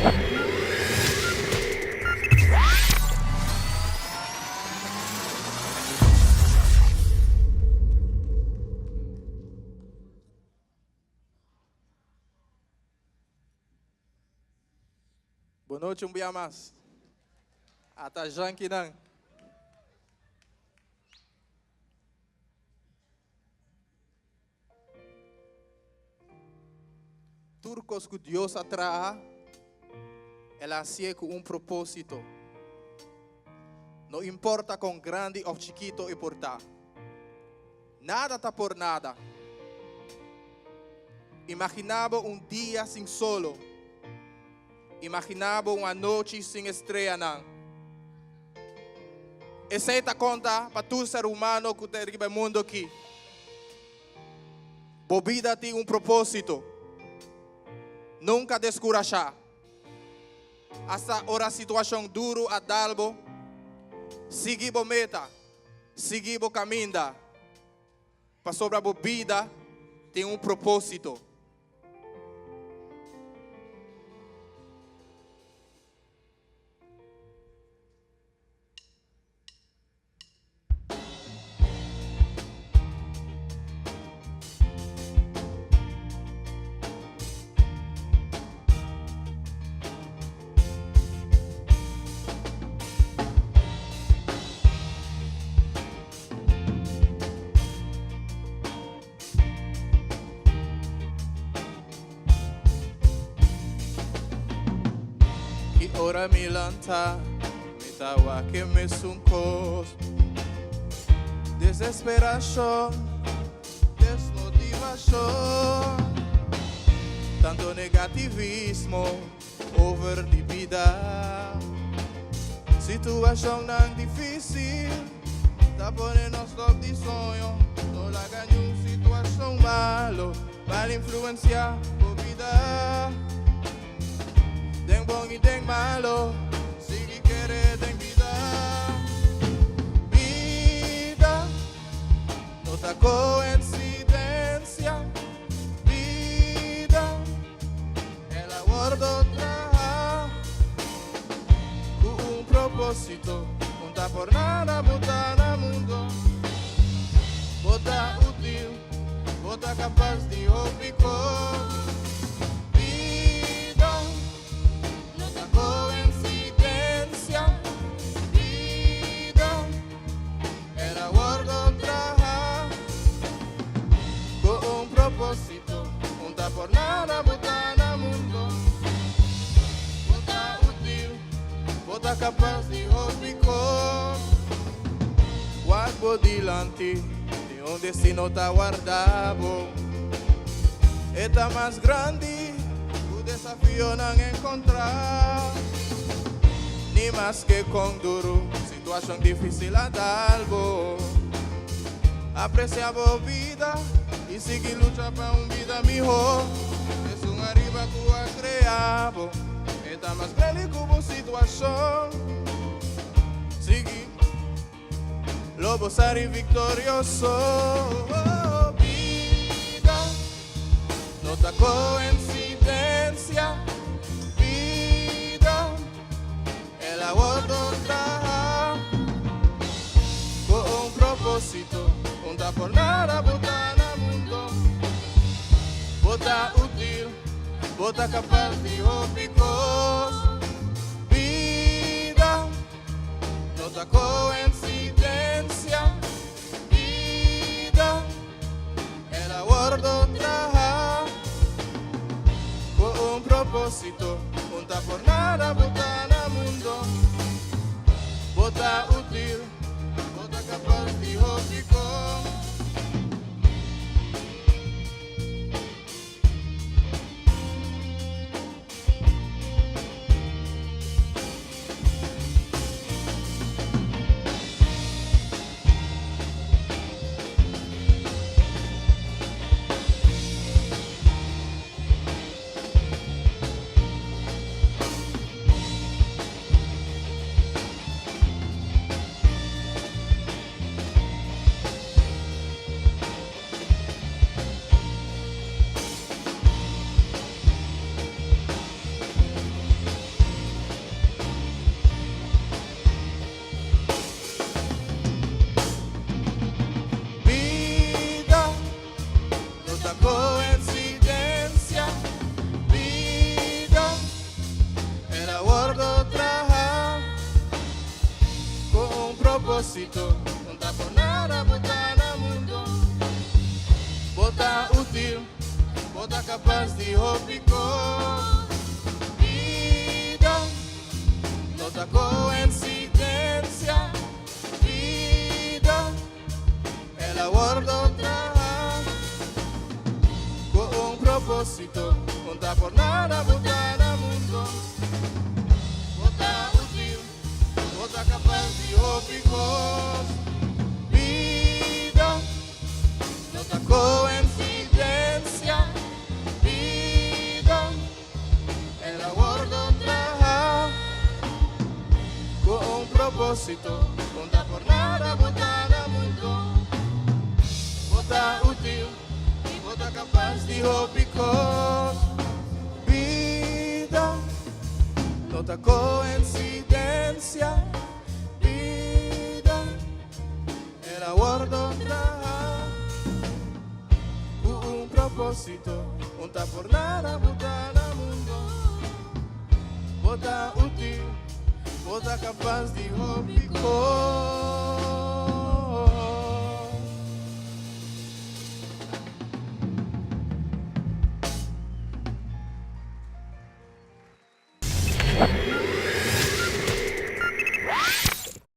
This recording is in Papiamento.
Bon nochi un bia mas. Ata Jankinan. Tur kos ku Dios a traha, El a hasié ku un propósito. No importa kon grandi òf chikito e por ta. Nada ta por nada. Imaginá bo un dia sin solo. Imaginá bo un anochi sin estreanan. Esei ta konta pa tur ser humano ku ta riba e mundu akí. Bo bida tin un propósito. Nunka deskurashá. Asta ora situashon duru a dal bo, sigui bo meta, sigui bo kaminda, pasobra bo bida tin un propósito. Ki ora mi lanta, mi ta wak e mesun kos. Desesperashon, desmotivashon, tanto negativismo over di bida. Situashonnan difísil ta pone nos stòp di soño. No laga niun situashon malo mal influensiá bo bida. Den bon i den malo, sigui kere den bida. Bida no ta koensidensia. Bida el a wordo traha ku un propósito. Un ta por nada bo ta na mundo. Bo ta útil, bo ta kapas di hopi kos. Bida no ta koensidensia. Bida el a wordo traha ku un propósito. Un ta por nada bo ta na mundo. Bo ta útil, bo ta kapas di hopi kos. Wak bo dilanti, tin un destino ta warda bo. E ta mas grandi ku desafionan enkontrá. Ni maske kon duru situashon difísil a dal bo. Apresiá bo bida i sigui lucha pa un bida mihó. Esun ariba ku a krea bo, e ta mas grandi ku bo situashon. Sigui, lo bo sali viktorioso. Bida no ta koensidensia. Bida. El a wordo traha cu un proposito, un ta por nada bo ta na mundo. Bo ta util, bo ta capaz di hopi cos. Bida no ta coincidencia, bida el a wordo traha cu un proposito, un ta por nada bo ta na mundo. Bo ta util, bo ta capaz di hopi cos. propósito. No ta por nada bo ta na mundo. Bo ta útil, bo ta kapas di hopi kos. Bida, no ta koinsidensia. Bida, el a wòrdu trahá ku un propósito. No ta por nada bo ta na mundo. Bo ta útil, bo ta kapas di hopi kos. Bida, no ta koinsidensia. Bida, el a wòrdu trahá ku un propósito. No ta por nada bo ta na mundo. Bo ta útil, bo ta kapas di hopi kos. Bida, no ta koinsidensia. Bida, el a wòrdu trahá ku un propósito. No ta por nada bo ta na mundo. Bo ta útil, bo ta kapas di hopi kos.